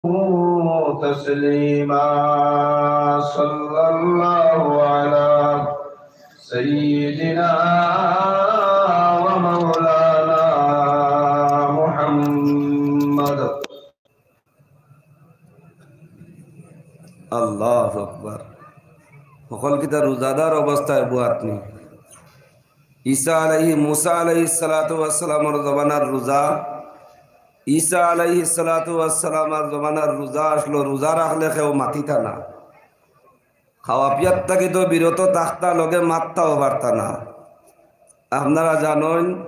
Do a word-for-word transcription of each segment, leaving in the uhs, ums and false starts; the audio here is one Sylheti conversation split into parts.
تسليما. صلى الله على سيدنا ومولانا محمد. আল্লাহু আকবার। হকল কিতা রোজাদার অবস্থায় বুয়াতনি। ঈসা আলাইহি, মুসা আলাইহিস সালাতু ওয়াস সালামর জমানার রোজা, ঈসা আলাইহিস সালাতু ওয়াস সালামর জমানার রোজা আছলো, রোজা রাখলে কেউ মাতিতা না। খাওয়া পিয়ার থাকি তো বিরত থাকতা, লগে মাততাও পারতা না। আপনারা জানইন,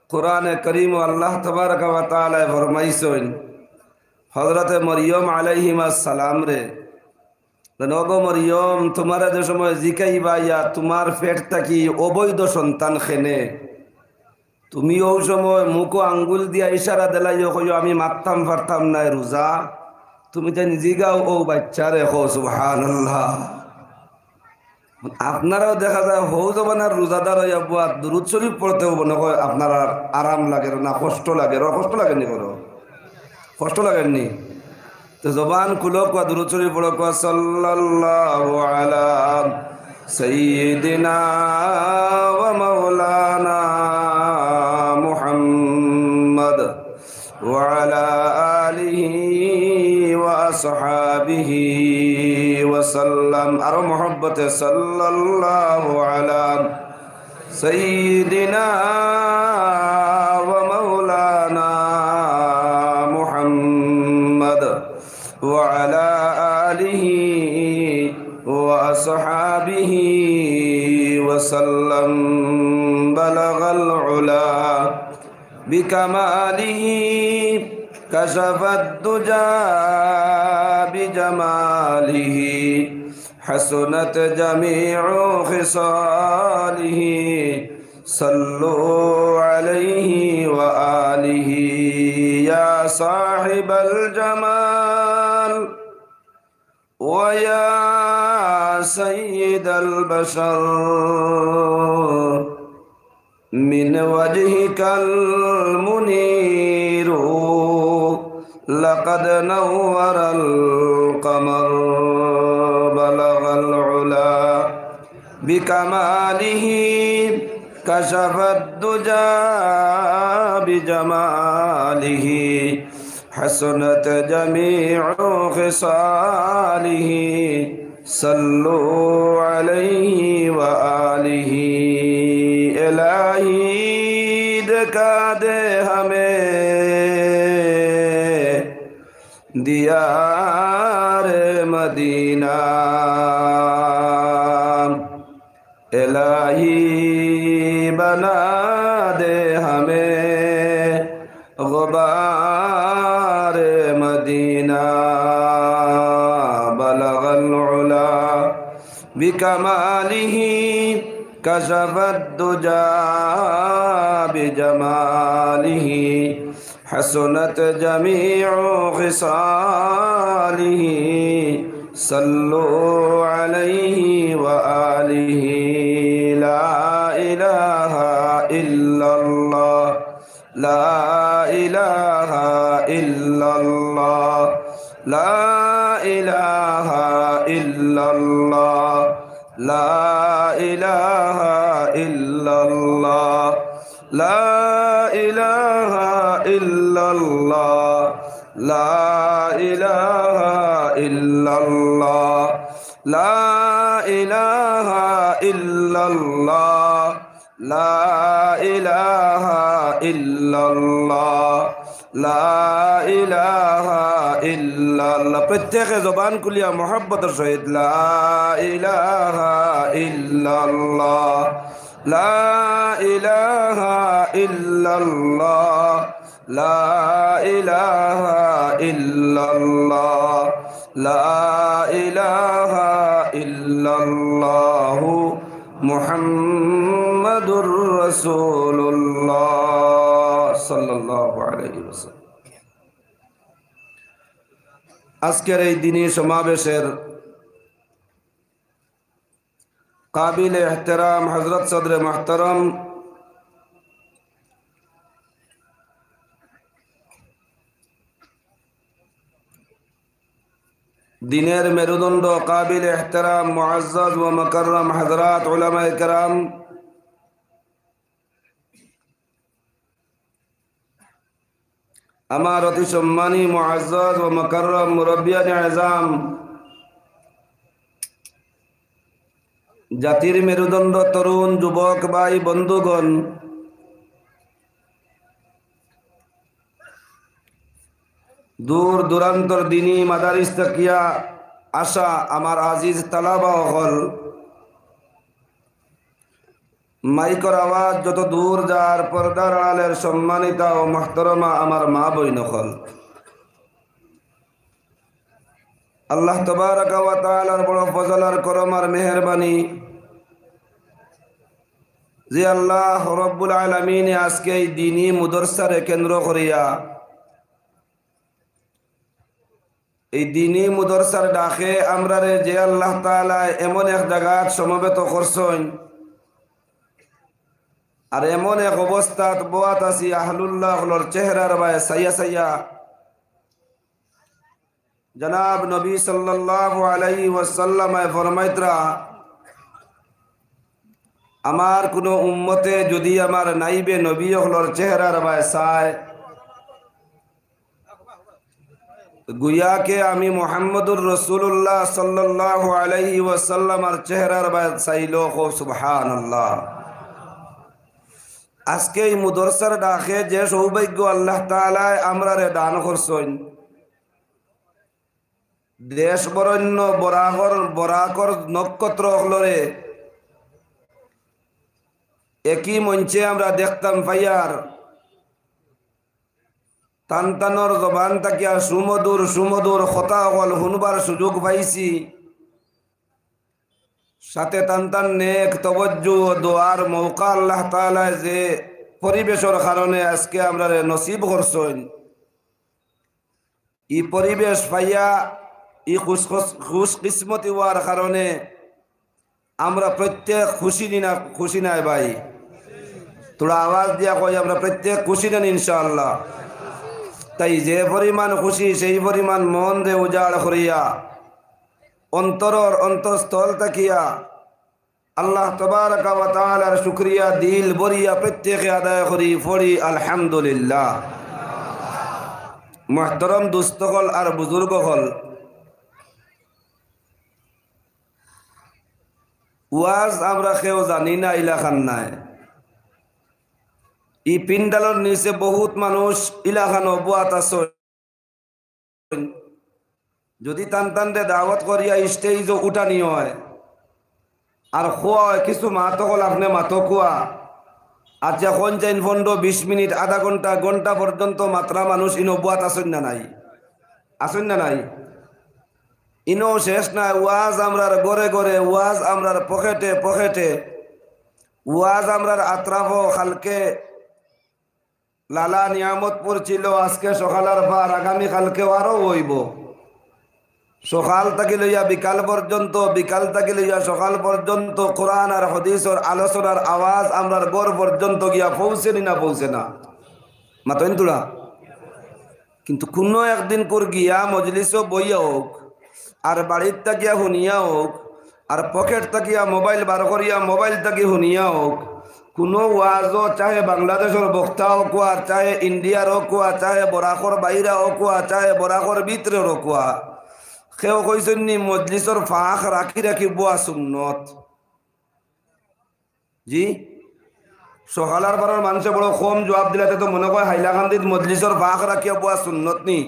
কোরআনে করিমো আল্লাহ তাবারাকা ওয়া তাআলায় ফরমাইছইন, হযরতে মরিয়ম আলাইহিমা সালামরে, যেন, "ওগো মরিয়ম, তুমারে যে সময় জিকাইবা ইয়া তুমার পেট থাকি অবৈধ সন্তান কেনে, তুমি অউ সময় মুখো আঙ্গুল দিয়া ইশারা দিলাইও, কইও, 'আমি মাততাম পারতাম নায়, রোজা।' তুমি তাইন জিগাও অউ বাইচ্চারে।" কও, সুবহানাল্লাহ। আপনারাও দেখা যায় হউ জমানার রোজাদার অইয়া বুয়াত দুরুদ শরীফ পড়তেও মনে কয় আপনারার আরাম লাগের না, কষ্ট লাগের, কষ্ট লাগের নি? কষ্ট লাগের নি? তো জবান খুলো, কওয়া দুরুদ শরীফ পড়ো, কওয়া সাল্লাল্লাহু আলা সাইয়্যিদিনা ওয়া মাওলানা মুহাম্মদ ওয়া আলা আলিহি ওয়া আসহাবিহি ওয়া সাল্লাম। আরো মহব্বতে সাল্লাল্লাহু আলা সাইয়্যিদিনা ওয়া মাওলানা মুহাম্মদ ওয়া আলা আলিহি ওয়া আসহাবিহি ওয়া সাল্লাম। বালাগাল উলা বিকামালিহি, কাশাফাদ দুজা বিজামালিহি, হাসুনাত জামিউ খিসালিহি, সাল্লু আলাইহি ওয়া আলিহি। ইয়া সাহিবাল জামাল ওয়া ইয়া সাইয়্যিদাল বাশার, من وجهك المنير لقد نور القمر، بلغ العلا بكماله، كشف الدجى بجماله، حسنت جميع خصاله، صلوا عليه وآله۔ الٰہی دکھا دے ہمیں دیار مدینہ، الٰہی بنا دے ہمیں غبار مدینہ۔ بلغ العلا بکمالہ، کشف الدجی بجمالہ، حسنت جمیع خصالہ، صلوا علیہ وآلہ۔ لا الٰہ الا اللہ، لا الٰہ الا اللہ، لا الٰہ الا اللہ، لا الٰہ الا اللہ، لا الٰہ الا اللہ، لا الٰہ الا اللہ، لا الٰہ الا اللہ، لا الٰہ الا اللہ، لا الٰہ الا اللہ۔ প্রত্যেকে জবান খুলিয়া মহব্বতর সহিত লা ইলাহা ইল্লাল্লাহ, লা ইলাহা ইল্লাল্লাহ, লা ইলাহা ইল্লাল্লাহ, লা ইলাহা ইল্লাল্লাহু মুহাম্মাদুর রাসূলুল্লাহ সাল্লাল্লাহু আলাইহি ওয়াসাল্লাম। আজকের এই দিনী সমাবেশের কাবিলে এহতেরাম হযরত সদরে মুহতারাম দিনের মেরুদণ্ড, কাবিল এহতেরাম, মুআজ্জাজ ও মুকাররম হযরত উলামায়ে কেরাম, আমার অতি সম্মানী, মুআজ্জাজ ও মুকাররম মুরব্বিয়ানে আজম, জাতির মেরুদণ্ড, তরুণ যুবক ভাই বন্ধুগণ, দূর দূরান্তর দিনী মাদারিস থাকিয়া আসা আমার আজিজ তালাবা অকল, মাইকর আওয়াজ যত দূর যার, পর্দার আড়ালের সম্মানিতা ও মুহতরমা আমার মা বইন অকল, আল্লাহ তাবারাকা ওয়া তাআলার বড় ফজল আর করম আর মেহেরবানি যে আল্লাহ রব্বুল আলামিনে আজকে এই দিনী মুদরসারে কেন্দ্র করিয়া, এই দিনী মুদরসার ডাকে আমরারে যে আল্লাহ তাআলা এমন এক জাগাত সমবেত করছইন, আর এমন এক অবস্থাত বওয়াত আছি, আহলুল্লাহ অকলর চেহারার বায় চাইয়া চাইয়া। জনাব নবী সাল্লাল্লাহু আলাইহি ওয়াসাল্লামে ফরমাইতরা, আমার কুনু উম্মতে যুদি আমার নাইবে নবী অকলর চেহারার বায় চায়, গুয়াকে আমি মুহাম্মদুর রাসূলুল্লাহ সাল্লাল্লাহু আলাইহি ওয়াসাল্লামর চেহারার বায় চাইলো। কও সুবহানাল্লাহ। আজকে এই মুদরসার ডাকে যে সৌভাগ্য আল্লাহ তাআলায় আমরারে দান করছইন, দেশ বরেণ্য বরাকর, বরাকর নক্ষত্র অকলরে একই মঞ্চে আমরা দেখতাম পাইয়ার, তান তানর জবান থাকিয়া সুমধুর সুমধুর কথা অকল হুনবার সুযোগ পাইছি। সাথে তান তান নেক তওয়াজ্জু ও দোয়ার মওকা আল্লাহ তাআলায় যে পরিবেশর কারণে আজকে আমরারে নসিব করছইন, ই পরিবেশ পাইয়া, ই খুশ, খুশ, খুশকিসমতি অওয়ার কারণে আমরা প্রত্যেক খুশি নি না, খুশি নায় ভাই? থুড়া আওয়াজ দিয়া কই, আমরা প্রত্যেক খুশি না নি ইনশাআল্লাহ? তাই যে পরিমাণ খুশি, সেই পরিমাণ মনরে উজাড় করিয়া, অন্তরর অন্তঃস্থল থাকিয়া আল্লাহ তাবারাকা ওয়া তাআলার শুকরিয়া দিল ভরিয়া প্রত্যেকে আদায় করি, পড়ি আলহামদুলিল্লাহ। মুহতরম দুস্ত অকল আর বুজুর্গ অকল, ওয়াজ আমরা কেউ জানি না ইলাখান নায়। ই পিন্ডালর নিচে বহুত মানুষ ইলাখান অবুয়াত আছে। যুদি তান তানরে দাওয়াত করিয়া স্টেজো উঠানি অয়, আর কওয়া অয়, কিছু মাত অকল আপনে মাতো কুয়া, আচ্ছা, কইন চাইন পনরো বিশ মিনিট, আধা ঘন্টা, ঘন্টা পর্যন্ত মাতরা মানুষ ইনো বওয়াত আছইন না নাই? আছইন না নাই? ইনো শেষ নাই, ওয়াজ আমরার ঘরে ঘরে, ওয়াজ আমরার পকেটে পকেটে, ওয়াজ আমরার আতরাফো। কালকে লালা নিয়ামতপুর ছিল, আজকে সকালর পার, আগামী কালকেও আরো অইবো। সকাল থাকি লইয়া বিকাল পর্যন্ত, বিকাল থাকি লইয়া সকাল পর্যন্ত কোরআন আর হাদিসর আলোচনার আওয়াজ আমরার ঘর পর্যন্ত গিয়া পৌঁছেনি না পৌঁছে না? মাতইন থুড়া। কিন্তু কুনু একদিন কুর গিয়া মজলিসো বইয়া অউক, আর বাড়িত থাকিয়া হুনিয়া অউক, আর পকেট থাকিয়া মোবাইল বার করিয়া মোবাইল থাকি হুনিয়া অউক, কুনু ওয়াজো, চাহে বাংলাদেশর বক্তা অউক আর চাহে ইন্ডিয়ার অউক আর চাহে বরাকর বাইরা অউক আর চাহে বরাকর ভিতরের অউক, কেউ কইছইন নি মজলিসর ফাঁক রাখি রাখি বওয়া সুন্নত? জি? সকালর পারর মানষে বড় কম জুয়াব দিলাতে তো মনো কয় হাইলাকান্দিত মজলিসর ফাঁক রাখিয়া বওয়া সুন্নত নি?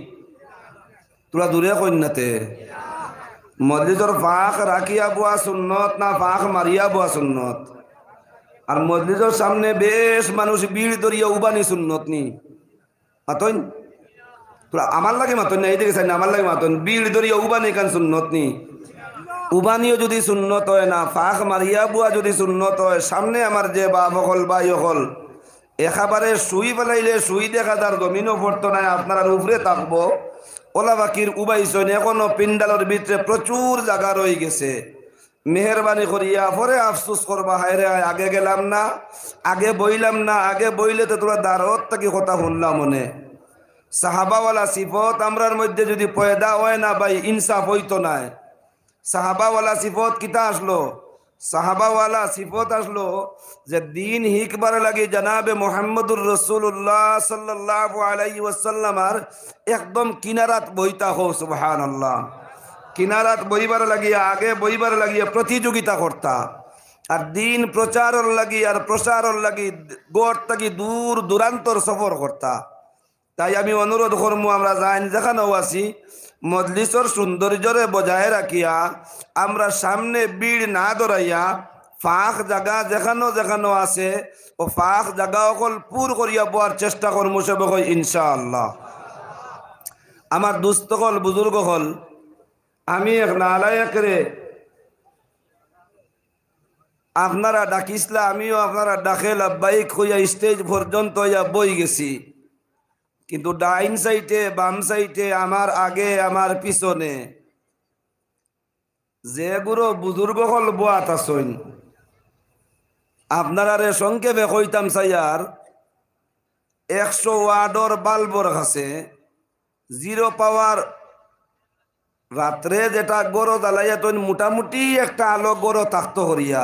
থুড়া জুরে কইন না তে। মজলিসর ফাঁক রাখিয়া বওয়া সুন্নত না ফাঁক মারিয়া বওয়া সুন্নত? আর মজলিসর সামনে বেশ মানুষ ভিড় ধরিয়া উবানি সুন্নত নি? মাতইন। থুড়া আমার লাগি মাতইন না, এইদিকে চাইন না, আমার লাগি মাতইন। ভিড় ধরিয়া উবানি কান সুন্নত নি? উবানিও যুদি সুন্নত অয় না, ফাঁক মারিয়া বওয়া যুদি সুন্নত অয়, সামনে আমার যে বাপ অকল, ভাই অকল, একেবারে সুই ফালাইলে সুই দেখা যার, জমিনো পড়তো নায়, আপনারার উপরে থাকবো। অলা বাকির উবাইছইন, এখনো পিন্ডালর ভিতরে প্রচুর জাগা রইগেছে। মেহেরবানি করিয়া, পরে আফসোস করবা, "হায়রে হায়, আগে গেলাম না, আগে বইলাম না, আগে বইলে তো থুড়া দারত থাকি কথা হুনলাম অনে।" সাহাবাওয়ালা সিফত আমরার মধ্যে যদি পয়দা অয় না ভাই, ইনসাফ অইতো নায়। সাহাবাওয়ালা সিফত কিতা আছলো? সাহাবাওয়ালা সিফত আছলো যে দিন হিকবার লাগি জনাবে মুহাম্মদুর রাসূলুল্লাহ সাল্লাল্লাহু আলাইহি ওয়াসাল্লামর একদম কিনারাত বইতা। কও সুবহানাল্লাহ। কিনারাত বইবার লাগিয়া, আগে বইবার লাগিয়া প্রতিযোগিতা করতা, আর দিন প্রচারর লাগি আর প্রসারর লাগি ঘর থাকি দূর দূরান্তর সফর করতা। তাই আমি অনুরোধ করমু, আমরা যাইন যেখানো আছি, মজলিসর সৌন্দর্যরে বজায় রাখিয়া, আমরা সামনে ভিড় না ধরাইয়া, ফাঁক জাগা যেখানো যেখানো আছে, ও ফাঁক জাগা অকল পুর করিয়া বওয়ার চেষ্টা করমু সবে কই ইনশাআল্লাহ। আমার দুস্ত অকল, বুজুর্গ অকল, আমি এক নালায়েকরে আপনারা ডাকিছলা, আমিও আপনারা ডাকে লাব্বাইক কইয়া স্টেজ পর্যন্ত ইয়া বই গেছি। কিন্তু ডাইন সাইডে, বাম সাইডে, আমার আগে, আমার পিছনে যেগুরো বুজুর্গ অকল বওয়াত আছইন, আপনারারে সংক্ষেপে কইতাম চাইয়ার, একশো ওয়াটর বাল্বর কাছে জিরো পাওয়ার রাত্রে যেটা ঘরো জ্বালাইয়া তইন মোটামুটি একটা আলো ঘরো থাকতো করিয়া,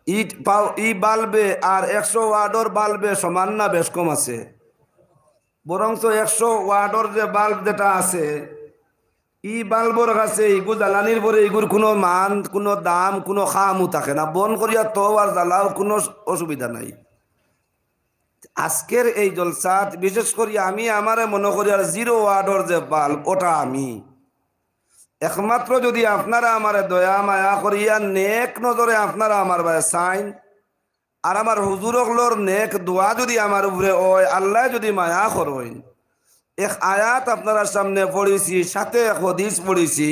ই পাও-, ই বাল্বে আর একশো ওয়াটর বাল্বে সমান না বেশ কম আছে? বরঞ্চ একশো ওয়াটর যে বাল্ব যেটা আছে, ই বাল্বর কাছে ইগু জ্বালানির পরে ইগুর কুনু মান, কুনু দাম, কুনু কামও থাকে না। বন্ধ করিয়া থও আর জ্বালাও, কুনু অসুবিধা নাই। আজকের এই জলসাত বিশেষ করি আমি আমারে মনো করি আর জিরো ওয়াটর যে বাল্ব, ওটা আমি। একমাত্র যদি আপনারা আমারে দয়া মায়া করিয়া নেক নজরে আপনারা আমার বায় চাইন, আর আমার হুজুর অকলর নেক দোয়া যদি আমার উপরে অয়, আল্লায় যদি মায়া করইন, এক আয়াত আপনারার সামনে পড়ছি, সাথে এক হাদিস পড়ছি।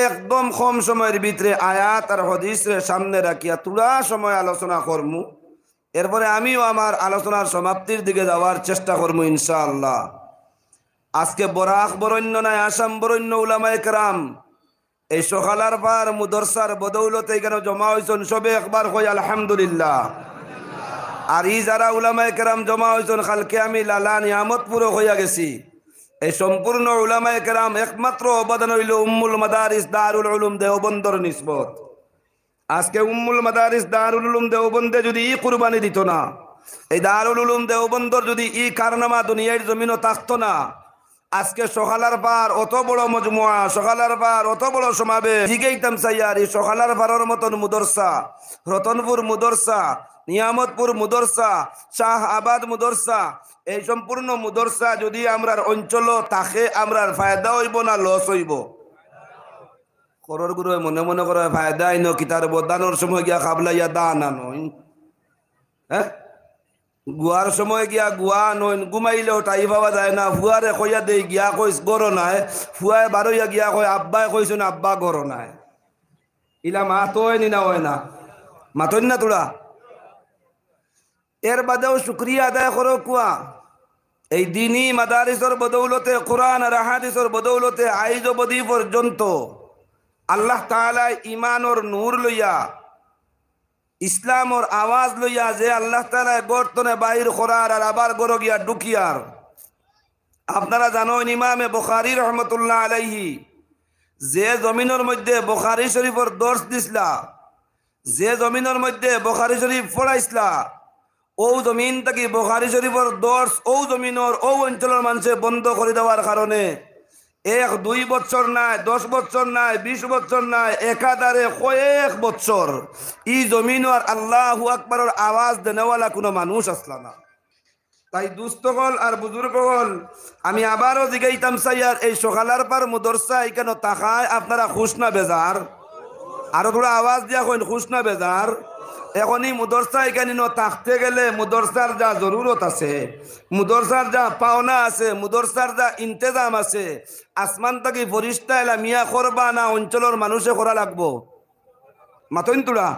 একদম কম সময়র ভিতরে আয়াত আর হাদিসরে সামনে রাখিয়া থুড়া সময় আলোচনা করমু। এরপরে আমিও আমার আলোচনার সমাপ্তির দিকে যাওয়ার চেষ্টা করমু ইনশাআল্লাহ। আজকে বরাক বরেণ্য নায়, আসাম বরেণ্য উলামায়ে কেরাম এই সকালার পার মুদরসার বদৌলতে ইখানো জমা অইছইন, সবে একবার কই আলহামদুলিল্লাহ। আর ই যারা উলামায়ে কেরাম জমা অইছইন, কালকে আমি লালা নিয়ামতপুরো কইয়া গেছি, এই সম্পূর্ণ উলামায়ে কেরাম একমাত্র অবদান অইলো উম্মুল মাদারিস দারুল উলুম দেওবন্দর নিসবত। আজকে উম্মুল মাদারিস দারুল উলুম দেওবন্দে যদি ই কুরবানি দিত না, এই দারুল উলুম দেওবন্দর যদি ই কারনামা দুনিয়ার জমিনো থাকতো না, আজকে সকালার পার অত বড় মজমুয়া, সকালার পার অত বড় সমাবেশ, জিগাইতাম চাইয়ার ই সকালার পারর মতন মুদরসা, রতনপুর মুদরসা, নিয়ামতপুর মুদরসা, শাহ আবাদ মুদরসা, এই সম্পূর্ণ মুদরসা যদি আমরার অঞ্চলো থাকে, আমরার ফায়দা অইবো না লস অইবো? করর গুরুয়ে মনে মনে করে ফায়দা আইনো কিতার বদানোর সময় গিয়া খাবলাইয়া দান আনইন। হ্যাঁ, গুয়ার সময় গিয়া গুয়া আনইন, ঘুমাইলেও ঠাই পাওয়া যায় না। ফুয়ারে কইয়া দেই গিয়া কইস ঘরো নাই, ফুয়ায় বারইয়া গিয়া কয় আব্বায় কইছইন আব্বা ঘরো নাই। ইলা মাতইন নি না অয় না? মাতইন না থুড়া? এর বাদেও শুকরিয়া আদায় করো কুয়া। এই দিনি মাদারিসর বদৌলতে, কোরআন আর হাদিসর বদৌলতে আইজ অবধি পর্যন্ত আল্লাহ তাআলায় ইমানর নূর লইয়া, ইসলামর আওয়াজ লইয়া যে আল্লাহ তাআলায় ঘর তনে বাইর করার আর আবার ঘরো গিয়া ঢুকিয়ার। আপনারা জানইন ইমামে বুখারী রহমতুল্লাহ আলাইহি যে জমিনর মধ্যে বুখারী শরীফর দর্শ দিছলা, যে জমিনর মধ্যে বুখারী শরীফ পড়াইছলা, অউ জমিন থাকি বুখারী শরীফর দর্শ অউ জমিনর অউ অঞ্চলর মানষে বন্ধ করি দেওয়ার কারণে এক দুই বছর নায়, দশ বছর নায়, বিশ বছর নায়, একাধারে কয়েক বছর ই জমিনো আর আল্লাহু আকবারর আওয়াজ দেনেওয়ালা কুনু মানুষ আছলা না। তাই দুস্ত অকল আর বুজুর্গ অকল, আমি আবারও জিগাইতাম চাইয়ার, এই সকালার পার মুদরসা ইখানো থাকায় আপনারা খুশ না বেজার? আরো থুড়া আওয়াজ দিয়া কইন, খুশ না বেজার? এখন ই মুদরসা ইখানো থাকতে গেলে মুদরসার যা জরুরত আছে, মুদরসার যা পাওনা আছে, মুদরসার যা ইন্তেজাম আছে, আসমান থাকি ফিরিস্তায় লামিয়া করবা না অঞ্চলর মানষে করা লাগবো? মাতইন থুড়া।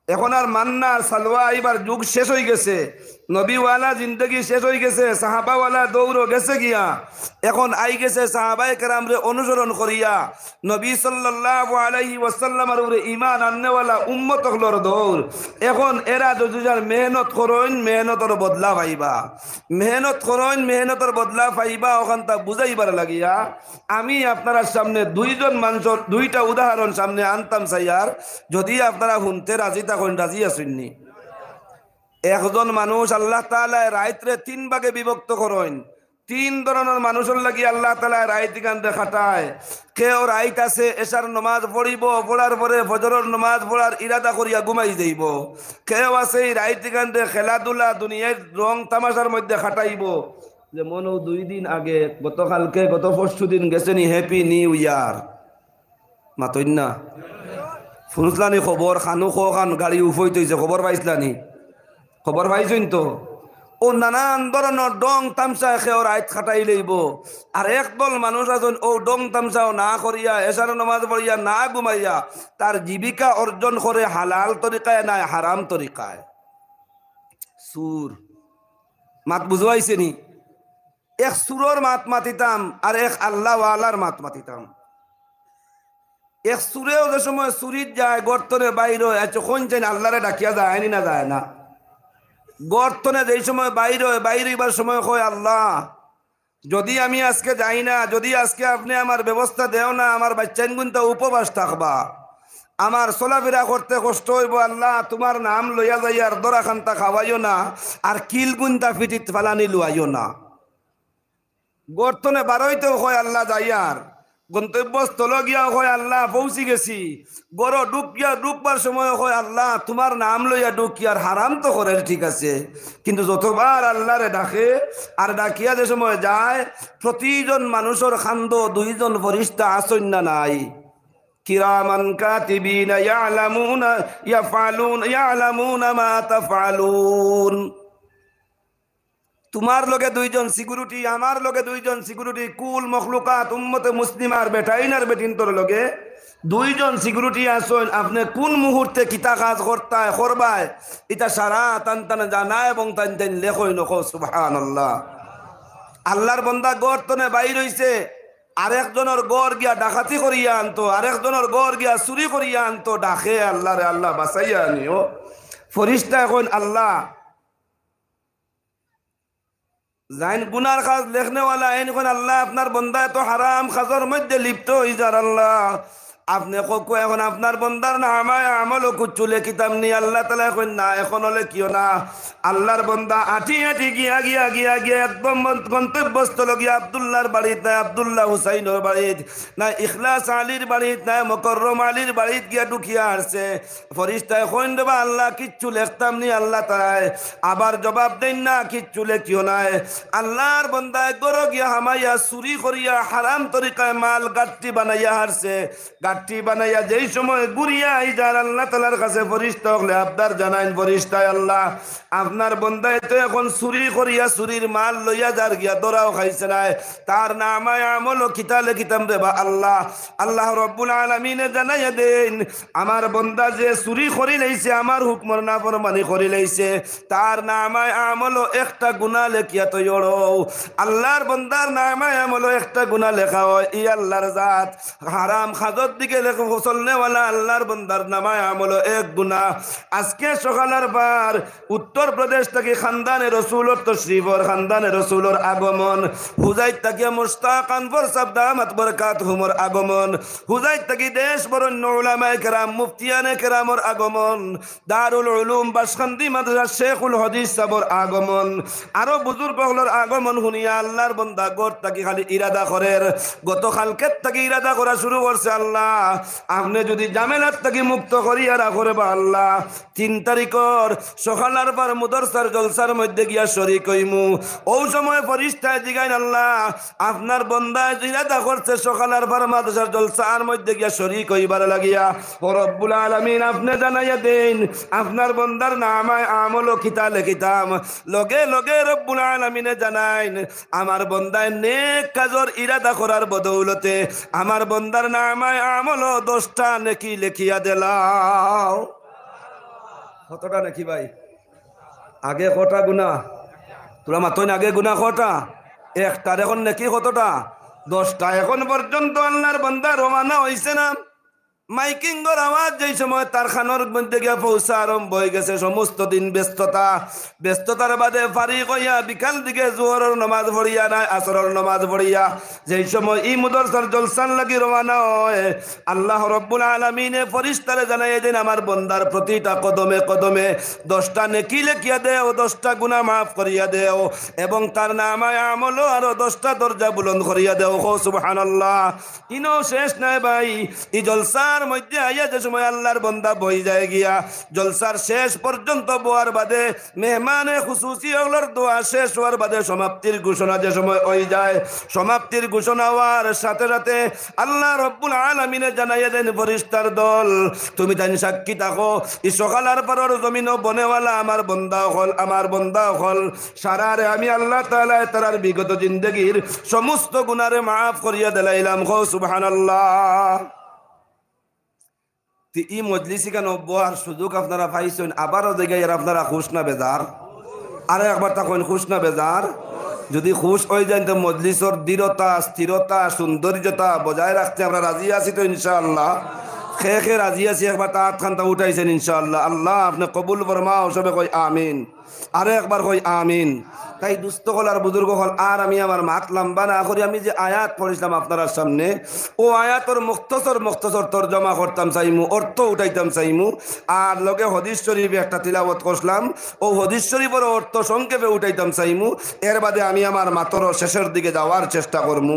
এখন আর মান্না আর সালোয়া আইবার যুগ শেষ অইগেছে, নবীওয়ালা জিন্দেগি শেষ অইগেছে, সাহাবাওয়ালা দৌড় গেছে গিয়া। এখন আইগেছে সাহাবায়ে কেরামরে অনুসরণ করিয়া নবী সাল্লাল্লাহু আলাইহি ওয়াসাল্লামর উপরে ঈমান আননেওয়ালা উম্মত অকলর দৌড়। এখন এরা যদি যার মেহনত করইন, মেহনতর বদলা পাইবা। মেহনত করইন, মেহনতর বদলা পাইবা, অখানতা বুঝাইবার লাগিয়া আমি আপনারার সামনে দুইজন মানষর দুইটা উদাহরণ সামনে আনতাম চাইয়ার, যদি আপনারা হুনতে রাজি থাকইন, রাজি আছইন নি? একজন মানুষ আল্লাহ তাআলায় রাইতরে তিন ভাগে বিভক্ত করইন। তিন ধরনর মানুষর লাগি আল্লাহ তাআলায় রাইত ইখানরে খাটায়। কেউ রাইত আছে এশার নমাজ পড়িবো, পড়ার পরে ফজরর নমাজ পড়ার ইরাদা করিয়া ঘুমাই যাইবো। কেউ আছে ই রাইত ইখানরে খেলাধুলা, দুনিয়ার রং তামাশার মধ্যে খাটাইবো। যেমন অউ দুই দিন আগে, গতকালকে, গত পরশু দিন গেছে নি Happy New Year। মাতইন না। হুনছলা নি খবর, খানু খো খান গাড়ি উফইত অইছে, খবর পাইছলা নি? খবর পাইছইন তো? অউ নানান ধরনর ঢং তামশায় কেউ রাইত খাটাই লইবো। আর একদল মানুষ আছইন, অউ ঢং তামশাও না করিয়া, এশার নমাজ পড়িয়া, না ঘুমাইয়া, তার জীবিকা অর্জন করে হালাল তরিকায় নায় হারাম তরিকায়। চুর। মাত বুঝাইছে নি? এক চুরর মাত মাতিতাম, আর এক আল্লাহওয়ালার মাত মাতিতাম। এক চুরেও যে সময় চুরিত যায়, ঘর তনে বাইর অয়, আচ্ছা, কইন চাইন আল্লাহরে ডাকিয়া যায় নি না যায় না? ঘর তনে যেই সময় বাইর অয়, বাইর অইবার সময় কয়, "আল্লাহ, যদি আমি আজকে যাই না, যদি আজকে আপনে আমার ব্যবস্থা দেও না, আমার বাইচ্চাইন গুনতা উপবাস থাকবা, আমার চলাফিরা করতে কষ্ট অইবো, আল্লাহ, তুমার নাম লইয়া যাইয়ার দরা খান্তা খাওয়াইও না, আর কিল গুনতা ফিটিত ফালানি লুয়াইও না।" ঘর তনে বারইতেও কয়, "আল্লাহ, যাইয়ার।" গন্তব্যস্থল গিয়াও কয়, "আল্লাহ, পৌঁছি গেছি।" ঘরো ঢুকিয়া, ঢুকবার সময় কয়, "আল্লাহ, তুমার নাম লইয়া ঢুকিয়ার, হারাম তো করের, ঠিক আছে, কিন্তু যতবার আল্লাহরে ডাকে আর ডাকিয়া যে সময় যায়, প্রতিজন মানুষর কান্দো দুইজন ফরিস্তা আছইন না নাই?" কিরামান কাতিবিনা ইয়ালামুনা ইয়াফআলুন ইয়ালামুনা মা তাফআলুন। তুমার লগে দুইজন সিকিউরিটি, আমার লগে দুইজন সিকিউরিটি, কুল মখলুকাত উম্মতে মুসলিমার বেটাইন আর বেটিন্তর লগে দুইজন সিকিউরিটি আছইন। আপনে কুন মুহূর্তে কিতা কাজ করতায়, করবায়, ইতা সারা তান তান জানা এবং তান তান লেখইন। কও সুবহানাল্লাহ। আল্লাহর বন্দা ঘর তনে বাইর অইছে, আরেকজনর ঘর গিয়া ডাকাতি করিয়া আনতো, আরেকজনর ঘর গিয়া চুরি করিয়া আনতো, ডাকে আল্লাহরে, "আল্লাহ, বাঁচাইয়া আনিও।" ফরিস্তায় কইন, আল্লাহ, যাইন গুনার কাজ লেখনেওয়ালা, এইন কইন, "আল্লাহ, আপনার বন্দায় তো হারাম কাজর মধ্যে লিপ্ত অইযার, আল্লাহ। আপনে কউক্কা, এখন আপনার বন্দার নামায় আমলও কিচ্ছু লেখিতাম নি।" আল্লাহ তাআলায় কইন, "না, এখনো লেখিও না।" আল্লাহর বন্দা আটি আটি গিয়া, গিয়া, গিয়া, গিয়া একদম গন্তব্যস্থল গিয়া আব্দুল্লাহর বাড়িত, নায় আব্দুল্লাহ হুসাইনর বাড়িত, নায় ইখলাস আলীর বাড়িত, নায় মোকররম আলীর বাড়িত গিয়া ঢুকিয়া হারছে। ফরিস্তায় কইন, "রে বা আল্লাহ, কিচ্ছু লেখতাম নি।" আল্লাহ তাআলায় আবার জবাব দেইন, "না, কিচ্ছু লেখিও নায়।" আল্লাহর বন্দায় ঘরো গিয়া হামাইয়া চুরি করিয়া হারাম তরিকায় মাল গাট্টি বানাইয়া হারছে। গাট্টি বানাইয়া যেই সময় ঘুরিয়া আইযার, আল্লাহ তাআলার কাছে ফরিস্তা অকলে আবদার জানাইন, "ফরিস্তায় আল্লাহ, আপনার বন্দায় তো এখন চুরি করিয়া চুরির মাল লইয়া যার গিয়া, ধরাও খাইছে নায়, তার নামায় আমলও কিতা লেখিতাম রে বা আল্লাহ।" আল্লাহ রব্বুল আলামিনে জানাইয়া দেইন, "আমার বন্দা যে চুরি করিলাইছে, আমার হুকুমর নাফরমানি করিলাইছে, তার নামায় আমলও একটা গুনা লেখিয়া থইও।" আল্লাহর বন্দার নামায় আমলও একটা গুনা লেখা অয়, ই আল্লাহর জাত। হারাম কাজর দিকে লেখা চলনেওয়ালা আল্লাহর বন্দার নামায় আমলও এক গুনা। আজকে সকালর পর উত্তর প্রদেশ থাকি খান্দানে রসুলর তশরিফর, খান্দানে রসুলর আগমন, হুজাইত থাকিয়া মুশতাক আনওয়ার সাব দামাত বরকাতহুমর আগমন, হুজাইত থাকি দেশ বরেণ্য উলামায়ে কেরাম, মুফতিয়ানে কেরামর আগমন, দারুল উলুম বাসকান্দি মাদ্রাসার শেখুল হাদিস সাবর আগমন, আরো বুজুর্গ অকলর আগমন হুনিয়া আল্লাহর বন্দা ঘর থাকি খালি ইরাদা করের। গতকালকের থাকি ইরাদা করা শুরু করছে, "আল্লাহ, আপনে যদি ঝামেলার থাকি মুক্ত করিয়া রাখো রে বা আল্লাহ, তিন তারিখর সকালর পর মাদ্রাসার জলসার মধ্যে গিয়া শরিক অইমু।" অউ সময় ফরিস্তায় জিগাইন, "আল্লাহ, আপনার বন্দায় ইরাদা করছে সকালর পর মাদ্রাসার জলসার মধ্যে গিয়া শরিক অইবার লাগিয়া।" ও রব্বুল আলামিন, আপনে জানাইয়া দেইন, আপনার বন্দার নামায় আমলও কিতা লেখিতাম। লগে লগে রব্বুল আলামিনে জানাইন, "আমার বন্দায় নেক কাজর ইরাদা করার বদৌলতে আমার বন্দার নামায় আমলও দশটা নেকি লেখিয়া দিলাও।" কতটা নেকি ভাই? আগে কটা গুনা? তুমরা মাতইন, আগে গুনা কটা? একটার। এখন নেকি কতটা? দশটা। এখন পর্যন্ত আল্লাহর বান্দা রওয়ানা অইছে না। মাইকিংর আওয়াজ যেই সময় তার কানর মধ্যে গিয়া পৌঁছা আরম্ভ অই গেছে, সমস্ত দিন ব্যস্ততা, ব্যস্ততার বাদে ফারিগ অইয়া বিকাল দিকে জোহরর নামাজ পড়িয়া নায় আসরর নামাজ পড়িয়া যেই সময় ই মুদরসার জলসার লাগি রওয়ানা অয়, আল্লাহ রব্বুল আলামিনে ফিরিস্তারে জানাইয়া দেইন, আমার বন্দার প্রতিটা কদমে কদমে দশটা নেকি লেখিয়া দেও, দশটা গুনা মাফ করিয়া দেও, এবং তার নামায়ে আমলো আরো দশটা দরজা বুলন্দ করিয়া দেও। কও সুবহানাল্লাহ। ইনো শেষ নায় ভাই, ই জলসার মধ্যে আইয়া যে সময় আল্লাহর বন্দা বই যায় গিয়া, জলসার শেষ পর্যন্ত বওয়ার বাদে মেহমানে খুসুসি অকলর দোয়া শেষ অওয়ার বাদে সমাপ্তির ঘোষণা যে সময় অই যায়, সমাপ্তির ঘোষণা অওয়ার সাথে সাথে আল্লাহ রব্বুল আলামিনে জানাইয়া দেইন, ফিরিস্তার দল, তুমি তাইন সাক্ষী থাকো, ই সকালার পরর জমিনো বনেওয়ালা আমার বন্দা অকল, আমার বন্দা অকল, সারারে আমি আল্লাহ তাআলায় তারার বিগত জিন্দেগির সমস্ত গুনারে মাফ করিয়া দিলাইলাম। কও সুবহানাল্লাহ। তে ই মজলিস ইখানো বওয়ার সুযোগ আপনারা পাইছইন, আবারও জাগাইয়ার আপনারা খুশ না বেজার? আরো একবার তা কইন, খুশ না বেজার? যদি খুশ অই যাইন, তে মজলিসর দৃঢ়তা, স্থিরতা, সৌন্দর্যতা বজায় রাখতে আমরা রাজি আছি তো ইনশাআল্লাহ? কে কে রাজি আছি, একবার তা আতখানতা উঠাইছইন ইনশাআল্লাহ। আল্লাহ আপনে কবুল ফরমাও, সবে কই আমিন। আরো একবার কই আমিন। তাই দুস্ত অকল আর বুজুর্গ অকল, আর আমি আমার মাত লম্বা না করি, আমি যে আয়াত পড়ছিলাম আপনারার সামনে, অউ আয়াতর মুখতসর মুখতসর তর্জমা করতাম চাইমু, অর্থ উঠাইতাম চাইমু, আর লগে হদিস শরিফ একটা তিলাওয়াত করছিলাম, অউ হদিস শরিফর অর্থ সংক্ষেপে উঠাইতাম চাইমু। এর বাদে আমি আমার মাতর শেষর দিকে যাওয়ার চেষ্টা করমু।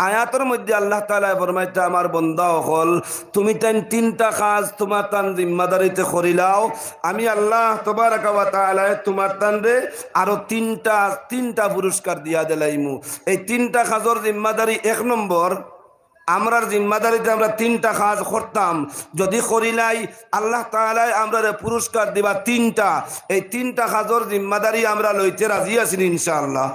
আয়াতর মধ্যে আল্লাহ তাআলায় ফরমাইতা, আমার বন্দা অকল, তুমি তাইন তিনটা কাজ তুমার তান জিম্মাদারিতে করিলাও, আমি আল্লাহ তাবারাকা ওয়া তাআলায় তুমার তানরে আরো তিনটা, তিনটা পুরস্কার দিয়া দিলাইমু। এই তিনটা কাজর জিম্মাদারি, এক নম্বর, আমরার জিম্মাদারিতে আমরা তিনটা কাজ করতাম, যদি করিলাই, আল্লাহ তাআলায় আমরারে পুরস্কার দিবা তিনটা। এই তিনটা কাজর জিম্মাদারি আমরা লইতে রাজি আছি নি ইনশাআল্লাহ?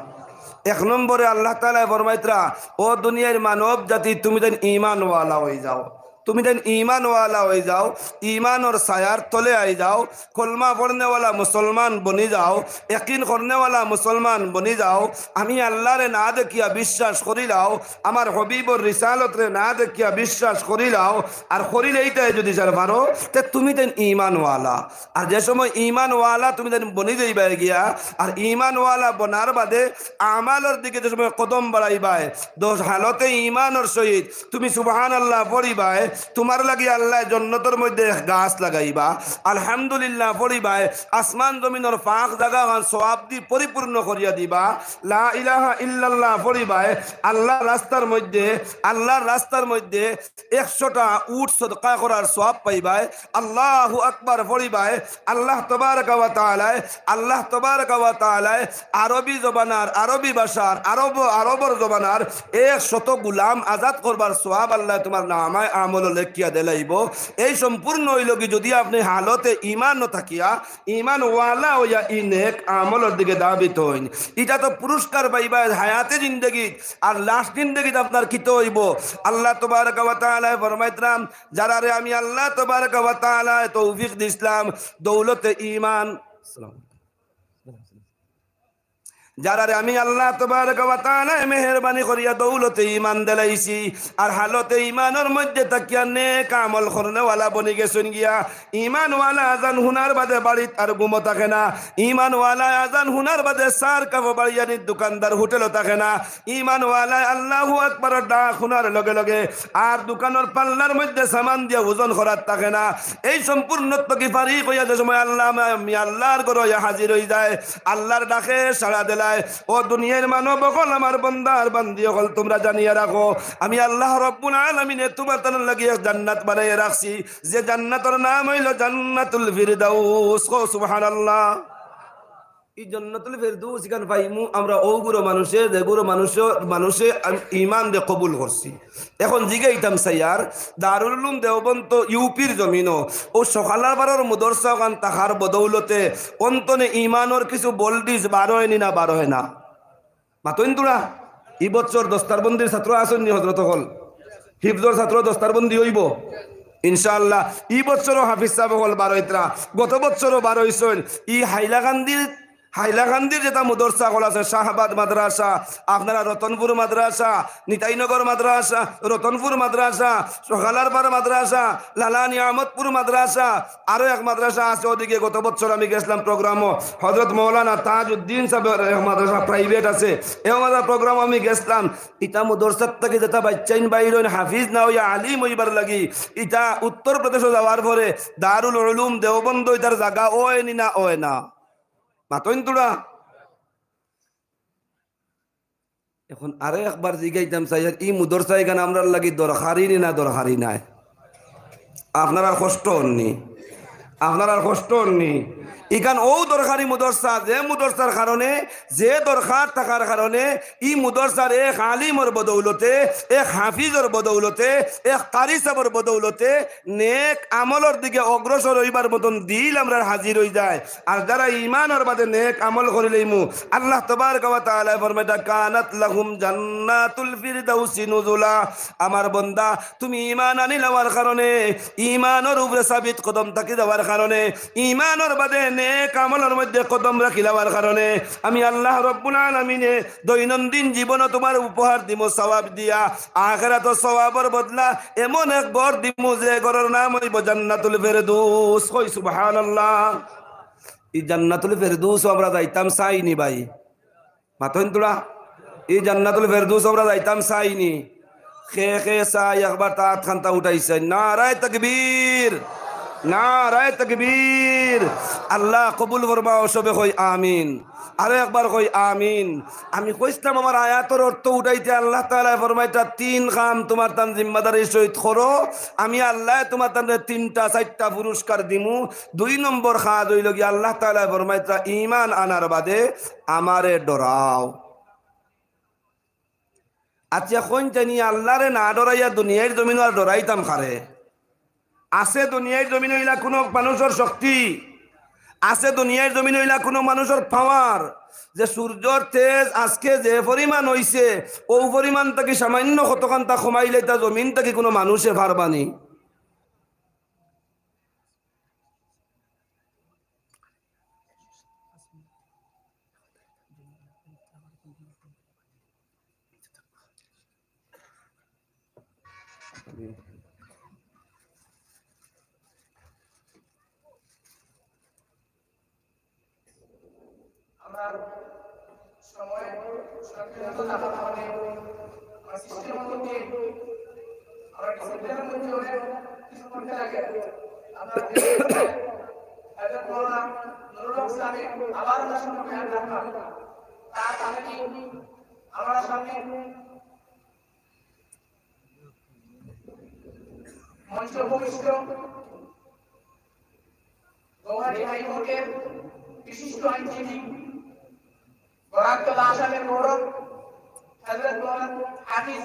এক নম্বরে আল্লাহ তাআলায় ফরমাইতরা, ও দুনিয়ার মানব জাতি, তুমি তাইন ঈমানওয়ালা অই যাও। তুমি তাইন ঈমানওয়ালা অই যাও, ঈমানর ছায়ার তলে আই যাও, কলমা পড়নেওয়ালা মুসলমান বনি যাও, ইয়াকিন করনেওয়ালা মুসলমান বনি যাও। আমি আল্লাহরে না দেখিয়া বিশ্বাস করিলাও, আমার হাবিবর রিসালতরে না দেখিয়া বিশ্বাস করিলাও, আর করিলেইতায় যদি যার পারো, তে তুমি তাইন ঈমানওয়ালা। আর যে সময় ঈমানওয়ালা তুমি তাইন বনি যাইবায় গিয়া, আর ঈমানওয়ালা বনার বাদে আমালর দিকে যে সময় কদম বাড়াইবায়, দশ হালতে ঈমানর সহিত তুমি সুবহানাল্লাহ পড়িবায়, তুমার লাগি আল্লায় জন্নতর মধ্যে এক গাছ লাগাইবা। আলহামদুলিল্লাহ পড়িবায়, আসমান জমিনর ফাঁক জাগাখান সওয়াব দি পরিপূর্ণ করিয়া দিবা। লা ইলাহা ইল্লাল্লাহ পড়িবায়, আল্লাহর রাস্তার মধ্যে, আল্লাহর রাস্তার মধ্যে একশোটা উট সদকা করার সওয়াব পাইবায়। আল্লাহু আকবার পড়িবায়, আল্লাহ তাবারাকা ওয়া তাআলায়, আল্লাহ তাবারাকা ওয়া তাআলায় আরবি জবানার, আরবি ভাষার, আরব, আরবর জবানার একশত গুলাম আজাদ করবার সওয়াব আল্লায় তুমার নামায় আমলো লেখিয়া দিলাইবো। এই সম্পূর্ণ অইলো গি যদি আপনে হালতে ঈমান থাকিয়া, ঈমানওয়ালা অইয়া ই নেক আমলর দিকে ধাবিত অইন। ইটা তো পুরস্কার পাইবা হায়াতে জিন্দেগিত, আর লাস্ট জিন্দেগিত আপনার কিতা অইবো? আল্লাহ তাবারাকা ওয়া তাআলায় ফরমাইতরা, যারারে আমি আল্লাহ তাবারাকা ওয়া তাআলায় তৌফিক দিছলাম, দৌলতে ঈমান, যারারে আমি আল্লাহ তাবারাকা ওয়া তাআলায় মেহেরবানি করিয়া দৌলতে ঈমান দিলাইছি, আর হালতে ঈমানর মধ্যে থাকিয়া নেক আমল করনেওয়ালা বনি গেছইন গিয়া, ঈমানওয়ালা আজান হুনার বাদে বাড়িত আর ঘুমো থাকে না, ঈমানওয়ালা আজান হুনার বাদে সার কাফো বাড়িয়ানির দোকানদার হোটেলো থাকে না, ঈমানওয়ালায় আল্লাহু আকবরর ডাক হুনার লগে লগে আর দোকানর পাল্লার মধ্যে সামান দিয়া ওজন করার থাকে না। এই সম্পূর্ণ তকি ফারিক অইয়া যে সময় আল্লাহ, আমি আল্লাহর ঘরো অইয়া হাজির অই যায়, আল্লাহর ডাকে সাড়া দিলায়, ও দুনিয়ার মানব অকল, আমার বন্দা আর বান্দি অকল, তুমরা জানিয়া রাখো, আমি আল্লাহ রব্বুল আলামিনে তুমরা তানর লাগি এক জান্নাত বানাইয়া রাখছি, যে জান্নাতর নাম অইলো জান্নাতুল ফিরদাউস। কও সুবহানাল্লাহ। ই জান্নাতুল ফেরদৌস ইখান পাইমু আমরা অউ গুরু মানুষে, যে গুরু মানুষে, মানুষে আম-, ঈমানরে কবুল করছি। এখন জিগাইতাম চাইয়ার, দারুল উলুম দেওবন্দ তো ইউপির জমিনো, অউ সকালাবারর মুদরসা অখান থাকার বদৌলতে অন্তনে ঈমানর কিছু ভোল্টেজ বাড়য় নি না বাড়য় না? মাতইন তুরা, ই বছর দস্তারবন্দির ছাত্র আছইন নি হজরত অকল? হিফজর ছাত্র দস্তারবন্দি অইবো? ইনশাআল্লাহ, ই বছরও হাফিজ সাব অকল বারইতরা, গত বছরও বারইছইন। ই হাইলাকান্দির, হাইলাকান্দির যেটা মুদরসা অকল আছে, শাহবাদ মাদ্রাসা, আপনারা রতনপুর মাদ্রাসা, নিতাইনগর মাদ্রাসা, রতনপুর মাদ্রাসা, সকালারপাড় মাদ্রাসা, লালা নিয়ামতপুর মাদ্রাসা, আরো এক মাদ্রাসা আছে ওদিকে। গত বছর আমি গেছিলাম প্রোগ্রামও, হযরত মৌলানা তাজউদ্দিন সাহেবের এক মাদ্রাসা প্রাইভেট আছে, এ মাদ্রাসা প্রোগ্রাম আমি গেছিলাম। ইটা মুদরসার থাকি যেটা বাইচ্চাইন বাইর অইন হাফিজ না অইয়া আলিম অইবার লাগি, ইটা উত্তর প্রদেশও যাওয়ার পরে দারুল উলুম দেওবন্দ ইটার জাগা অয় নি না অয় না? মাতইন তুরা। এখন আরো একবার জিগাইতাম চাই, আর ই মুদরসা ইখান আমরার লাগি দরকারি নি না দরকারি নায়? আপনারার কষ্ট অর নি, আপনারার কষ্ট অর নি। ইখান অউ দরকারি মুদরসা, যে মুদরসার কারণে, যে দরকার থাকার কারণে, ই মুদরসার এক আলিমর বদৌলতে, এক হাফিজর বদৌলতে, এক কারি সাবর বদৌলতে নেক আমলর দিকে অগ্রসর অইবার মতন দিল আমরার হাজির অইযায়। আর যারা ইমানর বাদে নেক আমল করিলাইমু, আল্লাহ তাবারাকা ওয়া তাআলায় ফরমাইতা, "কানাত লাহুম জান্নাতুল ফিরদাউসি নুজুলা।" আমার বন্দা, তুমি ইমান আনিলাওয়ার কারণে, ইমানর উপরে সাবিত কদম থাকি যাওয়ার কারণে, ইমানর বাদে নেক আমলর মধ্যে কদম রাখিলাওয়ার কারণে আমি আল্লাহ রব্বুল আলামিনে দৈনন্দিন জীবনও তুমার উপহার দিমু সওয়াব দিয়া, আখেরাতও সওয়াবর বদলা এমন এক ঘর দিমু যে ঘরর নাম অইবো জান্নাতুল ফেরদৌস। কই সুবহানাল্লাহ। ই জান্নাতুল ফেরদৌসও আমরা যাইতাম চাই নি ভাই? মাতইন তুরা। ই জান্নাতুল ফেরদৌসও আমরা যাইতাম চাই নি? কে কে চাই একবার তা আতখান্তা উঠাইছইন। নারায়ে তাকবীর, নারায়ে তাকবীর। আল্লাহ কবুল ফরমাও, সবে কই আমিন। আরো একবার কই আমিন। আমি কইছলাম আমার আয়াতর অর্থ উঠাইতে আল্লাহ তাআলায় ফরমাইতা, "তিন কাম তুমার তান জিম্মাদারির সহিত করো, আমি আল্লায় তুমার তানরে তিনটা চাইরটা পুরস্কার দিমু।" দুই নম্বর কাজ অইলো গি আল্লাহ তাআলায় ফরমাইতা, "ইমান আনার বাদে আমারে ডরাও।" আচ্ছা, কইন চাইনি আল্লারে না ডরাইয়া দুনিয়ার জমিনো আর ডরাইতাম কারে? আছে দুনিয়ার জমিনো ইলা কুনু মানুষর শক্তি? আছে দুনিয়ার জমিনো ইলা কুনু মানুষর পাওয়ার? যে সূর্যর তেজ আজকে যে পরিমাণ অইছে, অউ পরিমাণ থাকি সামান্য কতখান তা কমাইলে তা জমিন থাকি কুনু মানুষে পারবা নি? আমরা সময় সংকীর্ণ থাকার কারণে আমরা সিস্টেমের মধ্যে, আমরা ডিসিপ্লিনের মধ্যে অনেক কিছু করতে লাগে। আমরা হযরত মাওলানা নুরুল হক সাহেব আবার আমরা সামনে বয়ান রাখলাম। তার আগে আমরা সামনে মঞ্চে উপবিষ্ট গৌহাটি হাইকোর্টের বিশিষ্ট আইনজীবী, বরাক তথা আসামের গৌরব, হযরত মৌলানা হাফিজ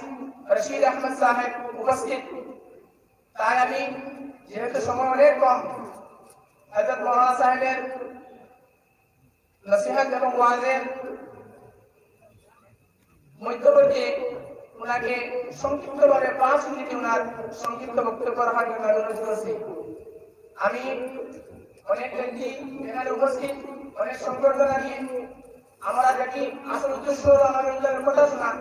রশিদ আহমদ সাহেব উপস্থিত। তাই আমি, যেহেতু সময় অনেক কম, হযরত মৌলানা সাহেবের নসিহত এবং ওয়াজের মধ্যবর্তী ওনাকে সংক্ষিপ্তভাবে পাঁচ মিনিটে ওনার সংক্ষিপ্ত বক্তব্য রাখার জন্য অনুরোধ করছি। আমি অনেক ব্যক্তি এখানে উপস্থিত, অনেক সংবর্ধনা দিয়ে আমরা দেখি, আসল উদ্দেশ্য হলো আমার উল্লেখের কথা শোনা।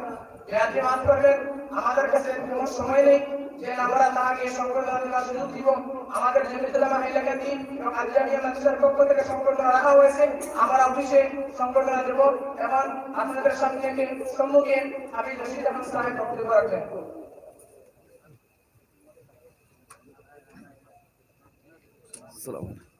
বেয়াদবি মাফ করবেন, আমাদের কাছে তেমন সময় নেই যে আমরা তাকে সংবর্ধনা দেওয়ার সুযোগ দিব। আমাদের জমিয়তুল উলামা হাইলাকান্দি এবং আল জামিয়া মাদ্রাসার পক্ষ থেকে সংবর্ধনা রাখা হয়েছে। আমরা অফিসে সংবর্ধনা দেব। এখন আপনাদের সামনে, সম্মুখে হাফিজ রশিদ আহমদ সাহেব বক্তব্য রাখবেন। আসসালামু আলাইকুম।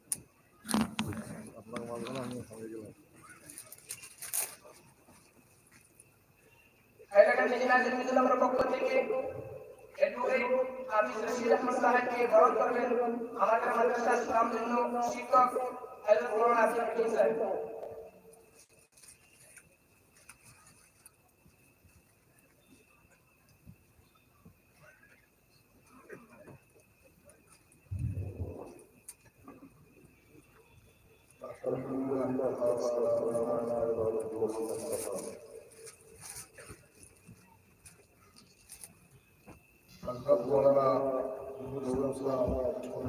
হাইলাকান্দি জেলা জমিয়তুল উলামার পক্ষ থেকে অ্যাডভোকেট হাফিজ রশিদ আহমদ সাহেবকে বরণ করবেন আমাদের মাদ্রাসার সুনামধন্য শিক্ষক হযরত মৌলানা আব্দুল হাকিম সাহেব।